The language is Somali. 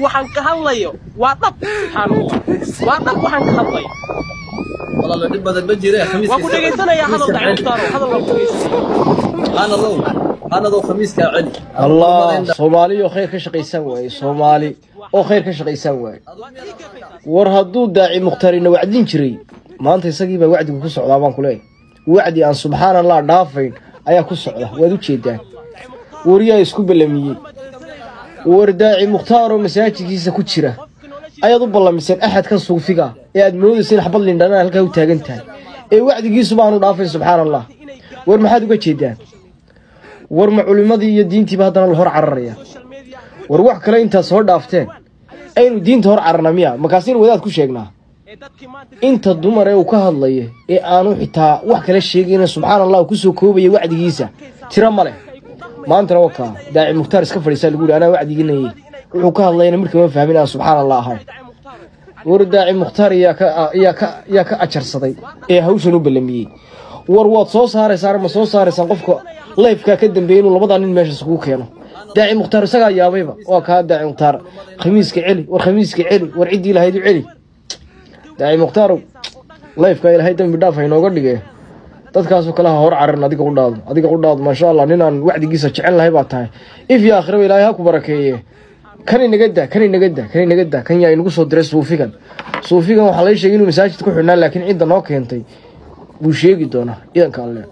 Waxaan ka hadlayo waa dhab, subxaan Allah, waa dhab waxaan ka hadlayo. Walaalo, dhib badan ma jire. Khamiiska Waan ku dhegaysanayaa. Hadal, Daaci Mukhtaar, hadal, waan ku dhegaysanaya. Subxaanadow, subxaanadow, khamiiskaa celi. Allah, Soomaali oo khayr ka shaqaysan waaye, Soomaali oo khayr ka shaqaysan waaye. War hadduu Daaci Mukhtaar ina wacdin jiray, maanta isagii baa wacdigu ku socdaa baan ku leeyahay. Wacdi aan subxaan Allah dhaafayn ayaa ku socda, waad u jeedaan. Waryaa isku ballamiyey? War Daaci Mukhtaar oo masaajidkiisa ku jira ayaad u ballamiseen axadkan suufiga ee aad moodaysa in xabad lindhanaan halkaa u taagan tahay, ee wacdigiisu baanu dhaafayn, subxaan Allah. War maxaad uga jeedaan? War ma culimmadii iyo diintiiba haddana la hor cararaya? War wax kale intaad soo dhaafteen aynu diinta hor cararna miya? Markaasaynu wadaad ku sheegnaa. Inta dumar ee uu ka hadlaya ee aanu xitaa wax kala sheegayna, subxaan Allah, uu kusoo koobaya wacdigiisa tiro ma leh. Maantana wakaa Daaci Mukhtaar iska fadhiisaa lagu yidhi anaa wacdiginayay. Wuxuu ka hadlayna markii ma fahmin aan subxaan Allah ahayn. War Daaci Mukhtaar yaa ka ajarsaday ee hawshan u ballamiyey? War waad soo saaraysaan, ma soo saaraysaan qofka live-kaa ka dambeeyey inuu labadaa nin meesha isugu keeno? Daaci Mukhtaar isagaa yaabayba. Waa kaa Daaci Mukhtaar, khamiiska celi, war khamiiska celi, war ciddii lahayd u celi. Daaci Muhtaarow, live-ka Ilaahay dambi dhaaf ha inooga dhige. Dadkaasoo kale ha hor cararin. Adiga u dhaado, adiga u dhaado. Maasha Allah, ninaan wacdigiisa jecel lahay baa tahay. If iyo aakhiraba Ilaahay ha ku barakeeye. Kan inaga da, kan inaga da, kan inaga da. Kan yaa inagu soo diray suufigan? Suufigan waxaa laga sheegay inuu masaajid ku xidhnaa, laakiin cidda noo keentay buu sheegi doonaa idanka Alle.